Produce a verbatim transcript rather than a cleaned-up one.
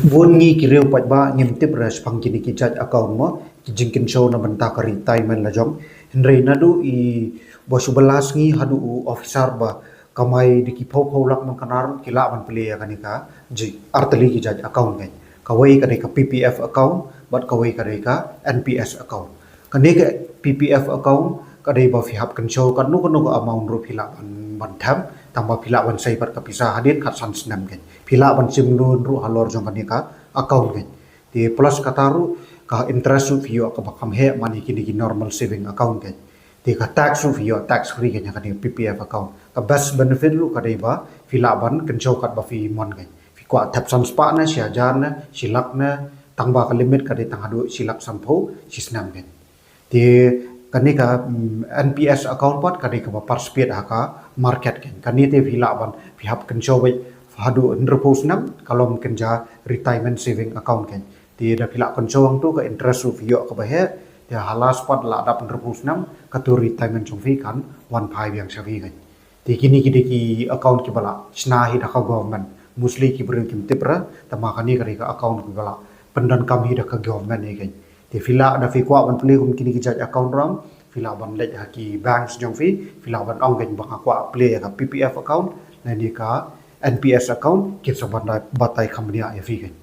Bun ngi ki riew paidbah ngim tip re shaphang kine ki jait account mo, ki jingkynshew na bynta ka retirement la jong. Hynrei naduh i ba shu bylla sngi haduh u officer ba kamai da ki phew phew lak man ka nar ki lah ban plie ïa kane ka jing artylli ki jait account kan. Kawei ka dei ka P P F account bad kawei ka dei ka N P S account. Kane ka P P F account ka dei ba phi hap kynshew kano kano ka amount ruh phi lah ban ban them, tang ba phi lah ban sei pat ka pisa hadien khatsan snem kan. Phi lah ban shim loan ruh halor jong kane ka account kan. Te plus kata ruh ka interest ruh phi ïoh kaba kham heh man ïa kine ki normal saving account kan. Te ka tax ruh phi ïoh tax free kan ïa kane ka P P F account. Ka best benefit ruh ka dei ba phi lah ban kynshew katba phi mon kan. Phi kwah thep san spah ne, shi hajar ne, shi lak ne, tang ba ka limit ka dei tang haduh shi lak sanphew shi snem kan. Te kane ka, mm, N P S account pat ka dei kaba participate ha ka market kan. Kane te phi lah ban phi hap kynshew beit haduh hynriewphew snem ka long kynja retirement saving account kan. Te da phi lah kynshew hangto ka interest ruh phi ïoh kaba heh. Te ha last pat la dap hynriewphew snem katu retirement jong phi kan wan phai biang sha phi kan. Te kine ki dei ki account kiba la shna hi da ka government. Mostly ki briew kim tip re, tangba kane ka dei ka account kiba la pyndonkam hi da ka government hi kan. Te phi lah da phi kwah ban plie kum kine ki jait account ruh, phi lah ban leit ha ki banks jong phi, phi lah ban ong kan ba nga kwah plie ïa ka P P F account lane ka N P S account, kin sa ban da batai kham bniah ïa phi kan.